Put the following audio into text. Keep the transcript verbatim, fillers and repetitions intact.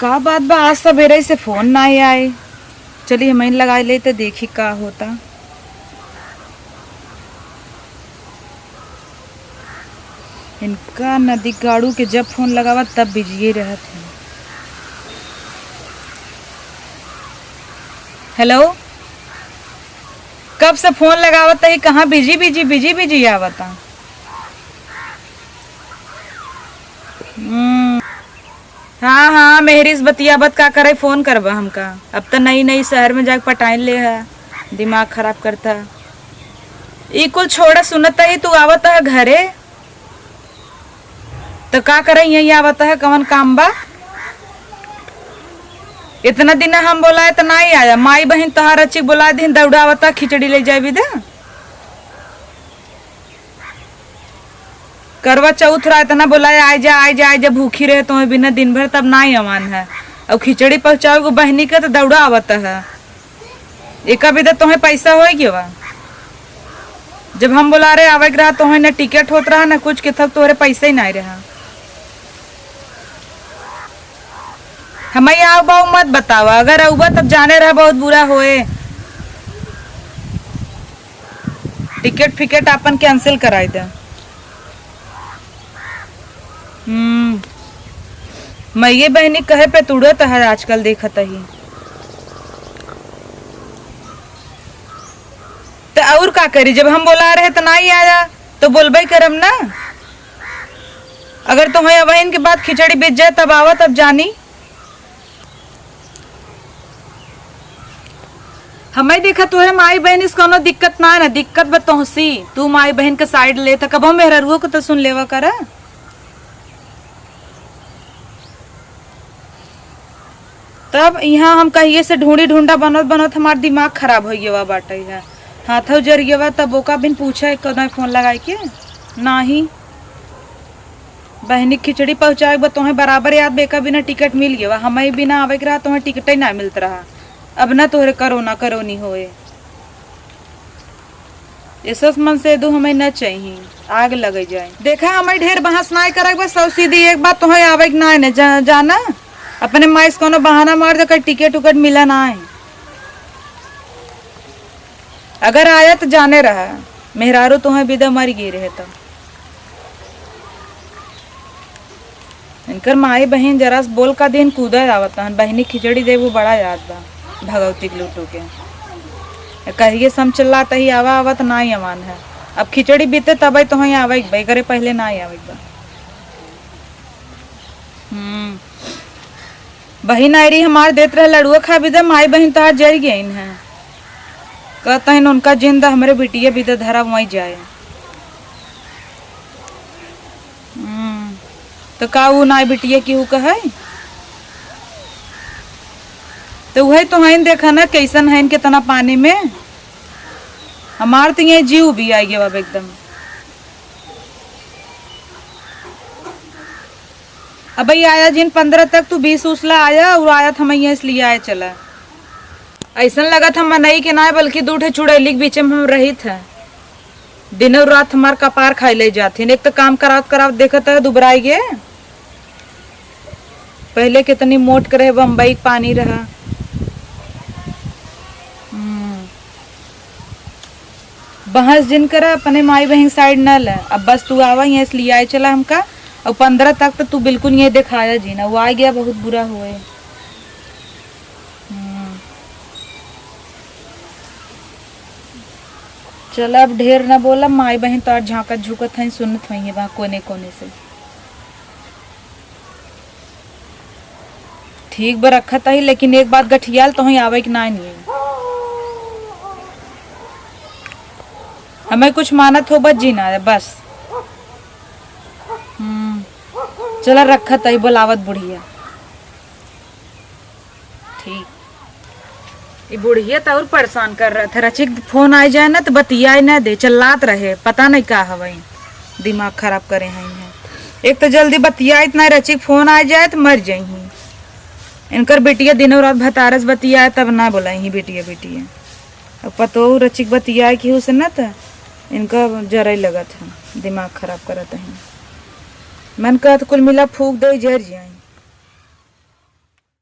का बात बा, आज सबेरे से फोन नाहीं आए। चली हमइन लगाइ लेई त देखी का होता। इनका नदी गाड़ू के जब फोन लगावा तब बिजिये रहत है। हेलो, कब से फोन लगावत ही, कहाँ बिजी बिजी बिजी बिजी आवता। हम्म। हाँ, हाँ, मेहरी से बतियाबत का करे, फोन करबा हमका। अब त नई नई शहर में जाके पटाइन ले है, दिमाग खराब करता। ई कुल छोड़ा, सुनत ही तू आवत है घरे, त का करे यहीं आवत है, कवन काम बा? इतना दिन हम बोलाए त नाहीं आया, माई बहिन तोहार रचिक बोलाए दिन दौड़ा आवत है, खिचड़ी ले जाए बिदा। करवा चौथ रहा इतना बोलाए, "आइ जा, आइ जा, आइ जा", भूखी रहे तोहे बिना दिन भर, तब नाहीं अमान है। अउ खिचड़ी पहुँचावे को बहिनी के त दौड़ा आवत है। एका बिदा तोहे पैसा होइ गवा। जब हम बोला रहे आवे के रहा, तोहे न टिकट होत रहा, न कुछ, के थक तोहरे पैसा ही नाहीं रहा। हमें आव बाव मत बतावा, अगर अउबा तब जाने रहा बहुत बुरा होए। टिकट फिकट आपन कैंसिल कराई दे। हम्म, मैं ये बहिनी कहे पे तुड़त है आजकल, देखत ही। त अउर का करी, जब हम बोला रहे त नाहीं आया, त बोलबे करम ना। अगर तोहे अबहिन के बाद खिचड़ी बिच जाए, तब आवा, तब जानी। हमें देखा, तोहरे माई बहिन से कौनो दिक्कत ना है ना, दिक्कत बा तोहसी। तू माई बहिन के साइड ले, त कबो मेहररुओ के त सुन लेवा करा। तब इहाँ हम कहिए से ढूंढी ढूंढा बनत बनत हमार दिमाग खराब होइ गवा बाटे है। हाथौ जर गवा, तब ओका बिन पूछे कौनो फोन लगाए के नाहीं। बहिनी खिचड़ी पहुँचाए बा, तोहे बराबर याद बा, एका बिना टिकट मिल गवा, हमें बिना आवे के रहा, तोहे टिकटे ना मिलत रहा। अब ना तोहरे करोना करोनी होए। एसस मन से दू हमें न चाहिए, आग लगे जाए। देखा, हमें ढेर बहस नाय करे के बा, सौ सीधी एक बात, तोहे आवे के नाय न जा-, जाना, अपने माई से कोनो बहाना मार दे, कहीं टिकट उकट मिला ना है। अगर आया त जाने रहा, मेहरारू तोहे बिदा मर गई रहे तब। इनकर माई बहिन जरा से बोल का दिन कूदे आवत हन, बहिनी खिचड़ी देबू बड़ा याद बा भगवती के लूटू के। ए कहिए सम चिल्लात ही आवा आवत नाई अमान है। अब खिचड़ी बीते तबे तो ही आवे के बा, एकरे पहले नाई आवे के बा। हम्म। बहिन आयरी हमार देत रहे लड़ुआ खा बिदे, माई बहिन तोहार जर गइन है। कहत हन उनका जिंदा हमरे बिटिया बिदे धरा वहीं जाए। हम्म, तो का ऊ नाई बिटिया की ऊ कहे? तो वही तो हइन देखा ना कैसन हइन, कितना पानी में। हमार तो ये जीव भी आई गया अब एकदम। अब भाई आया जिन पन्द्रह तक, तू बीस उसला आया और आया था मैं इसलिए आया चला। ऐसन लगत हम मनई के नाय, बल्कि दू ठे चुड़ैली के बीच में हम रहित है। दिनों रात हमार कपार खाई ले जात हिन। एक तो काम करावत करावत देखत है दुबराई गे। पहले कितनी मोट के रहे बम्बई के पानी रहा। हम्म। बहस जिन करा, अपने माई बहिन साइड न ले। अब बस तू आवा यहाँ इसलिए आए चला हमका। और पन्द्रह तक तो तू बिल्कुल ये दिखाया जी ना, वो आ गया बहुत बुरा हुए। हम्म। चला, अब ढेर ना बोला, माई बहिन तो आज झांकत झुकत हैं, सुनत हुई है वहाँ कोने कोने से। ठीक बा, रखत ही, लेकिन एक बात गठियाल, तो ही आवे के ना नहीं। हमें कुछ मानत हो बस जीना है, बस। हम्म, चला रखत ही, बुलावत बुढ़िया। ठीक। ई बुढ़िया तो और परेशान कर रहा था। रचिक फोन आ जाए ना तो बतियाए ना दे, चिल्लात रहे, पता नहीं का हवई, दिमाग खराब करे हैं इन्हें। एक तो जल्दी बतियाइत ना, रचिक फोन आ जाए तो मर जाई। इनकर बिटिया दिनों रात भतारस बतियाए, तब ना बोलाई बिटिया बिटिया। अब पतोहू रचिक बतियाए केहू से ना तो इनका जरे लगत है, दिमाग खराब करत है। मन कहत कुल मिला फूक दे, जर जाए।